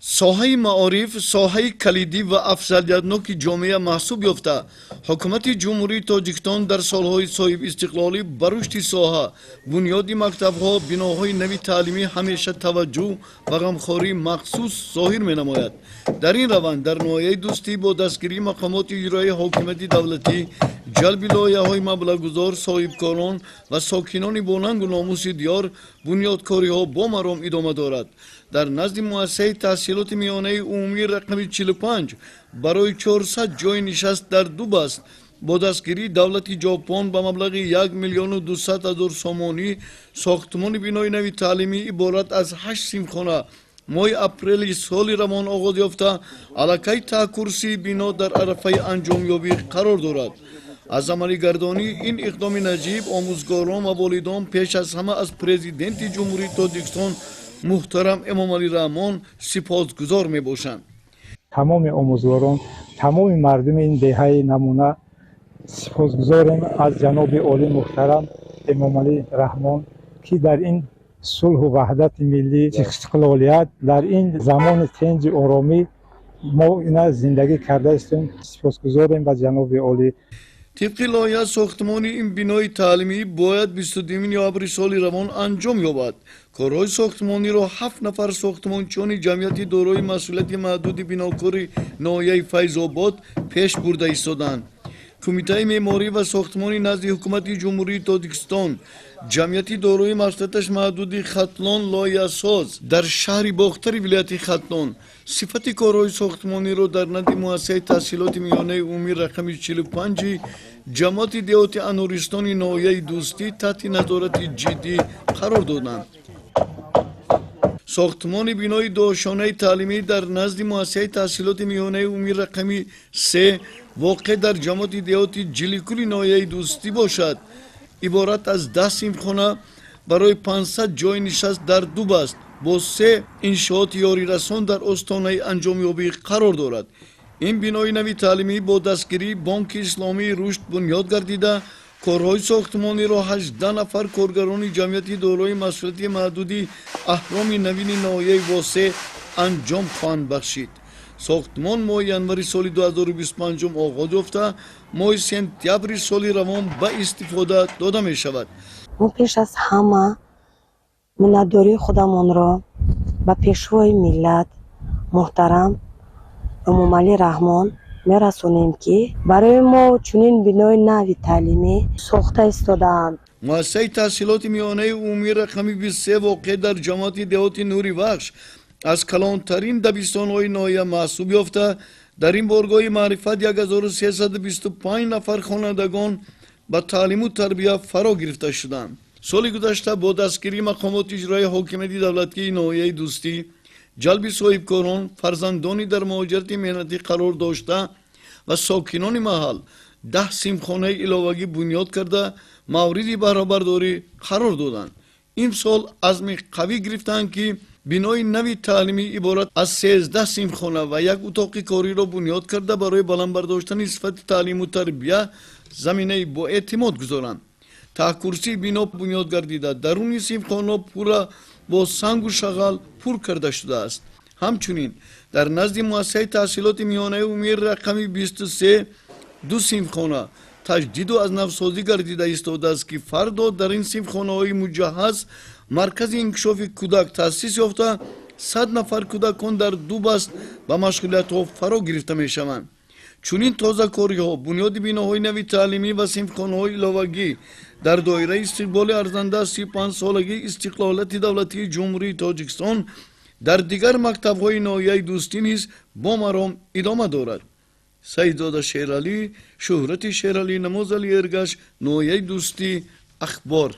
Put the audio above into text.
Соҳаи маориф соҳаи калидӣ ва афзалиятноки ҷомеа маҳсуб ёфта, Ҳукумати Ҷумҳурии Тоҷикистон дар солҳои соҳибистиқлолӣ ба рушди соҳа, бунёди мактабҳо, биноҳои нави таълимӣ ҳамеша таваҷҷӯҳ ва ғамхории махсус зоҳир менамояд. Дар ин раванд дар ноҳияи Дӯстӣ бо дастгирии мақомоти иҷроияи ҳокимияти давлатӣ, ҷалби лоиҳаҳои маблағгузор, соҳибкорон ва сокинони бонангу номуси диёр бунёдкориҳо бо маром идома дорад. Дар назди муассисаи таҳсилоти миёнаи умумии рақами 45 барои 400 ҷойи нишаст дар ду баст бо дастгирии давлати Ҷопон ба маблағи 1 миллиону 200 ҳазор сомонӣ сохтмони бинои нави таълимӣ иборат аз ҳашт синфхона моҳи апрели соли равон оғоз ёфта, аллакай таҳкурсии бино дар арафаи анҷомёбӣ қарор дорад. Аз амалигардонии ин иқдоми наҷиб омӯзгорон ва волидон пеш аз ҳама аз Президенти Ҷумҳурии Тоҷикистон муҳтарам Эмомалӣ Раҳмон сипосгузор мебошанд. Тамоми омӯзгорон, тамоми мардуми ин деҳаи намуна сипосгузорем аз ҷаноби олӣ муҳтарам Эмомалӣ Раҳмон, ки дар ин сулҳу ваҳдати миллӣ, истиқлолият, дар ин замони тинҷу оромӣ мо ина зиндагӣ карда истем. Сипосгузорем ба ҷаноби олӣ. Тибқи лоиҳа, сохтмони ин бинои таълимӣ бояд 22 ноябри соли равон анҷом ёбад. Корҳои сохтмониро ҳафт нафар сохтмончиёни ҷамъияти дорои масъулияти маҳдуди бинокори ноҳияи Файзобод пеш бурда истодаанд. Кумитаи меъморӣ ва сохтмони назди Ҳукумати Ҷумҳурии Тоҷикистон, ҷамъияти дорои масъулияташ маҳдуди Хатлон лоиҳасоз дар шаҳри Бохтари вилояти Хатлон сифати корҳои сохтмониро дар назди муассисаи таҳсилоти миёнаи умумӣ рақами 45-и ҷамоати деҳоти Ануристони ноҳияи Дӯстӣ таҳти назорати ҷиддӣ қарор доданд. Сохтмони бинои дуошёнаи таълимӣ дар назди муассисаи таҳсилоти миёнаи умумӣ рақами 3, воқеъ дар ҷамоати деҳоти Ҷиликули ноҳияи Дӯстӣ бошад, иборат аз 10 синфхона барои 500 ҷойи нишаст дар ду баст бо се иншооти ёрирасон дар остонаи анҷомёбӣ қарор дорад. Ин бинои нави таълимӣ бо дастгирии Бонки Исломии Рушд бунёд гардида, корҳои сохтмониро 18 нафар коргарони ҷамъияти дорои масъулияти маҳдуди Аҳроми Навини ноҳияи Восе анҷом хоҳанд бахшид. Сохтмон моҳи январи соли 2025 оғоз ёфта, моҳи сентябри соли равон ба истифода дода мешавад. Мо пеш аз ҳама миннатдории худамонро ба Пешвои миллат муҳтарам Эмомалӣ Раҳмон мерасонем, ки барои мо чунин бинои нави таълимӣ сохта истодаанд. Муассисаи таҳсилоти миёнаи умумии рақами 23, воқеъ дар ҷамоати деҳоти Нури Вахш, аз калонтарин дабистонҳои ноҳия маҳсуб ёфта, дар ин боргоҳи маърифат 1325 нафар хонандагон ба таълиму тарбия фаро гирифта шуданд. Соли гузашта бо дастгирии мақомоти иҷроияи ҳокимияти давлатии ноҳияи Дӯстӣ, ҷалби соҳибкорон, фарзандони дар муҳоҷирати меҳнатӣ қарор дошта ва сокинони маҳал 10 синфхонаи иловагӣ бунёд карда, мавриди баҳрабардорӣ қарор доданд. Имсол азми қавӣ гирифтаанд, ки бинои нави таълимӣ иборат аз 13 синфхона ва як утоқи кориро бунёд карда, барои баланд бардоштани сифати таълиму тарбия заминаи боэътимод гузоранд. Таҳкурсии бино бунёд гардида, даруни синфхонаҳо пурра бо сангу шағал пур карда шудааст. Ҳамчунин дар назди муассисаи таҳсилоти миёнаи умумии рақами 23 ду синфхона таҷдиду аз навсозӣ гардида истодааст, ки фардо дар ин синфхонаҳои муҷаҳҳаз маркази инкишофи кӯдак таъсис ёфта, 100 нафар кӯдакон дар ду баст ба машғулиятҳо фаро гирифта мешаванд. Чунин тозакориҳо, бунёди биноҳои нави таълимӣ ва синфхонаҳои иловагӣ дар доираи истиқболи арзанда 35-солагии истиқлолияти давлатии Ҷумҳурии Тоҷикистон дар дигар мактабҳои ноҳияи Дӯстӣ низ бо маром идома дорад. Саидзода Шералӣ, Шӯҳрати Шералӣ, Намозали Эргаш, ноҳияи Дӯстӣ, Ахбор.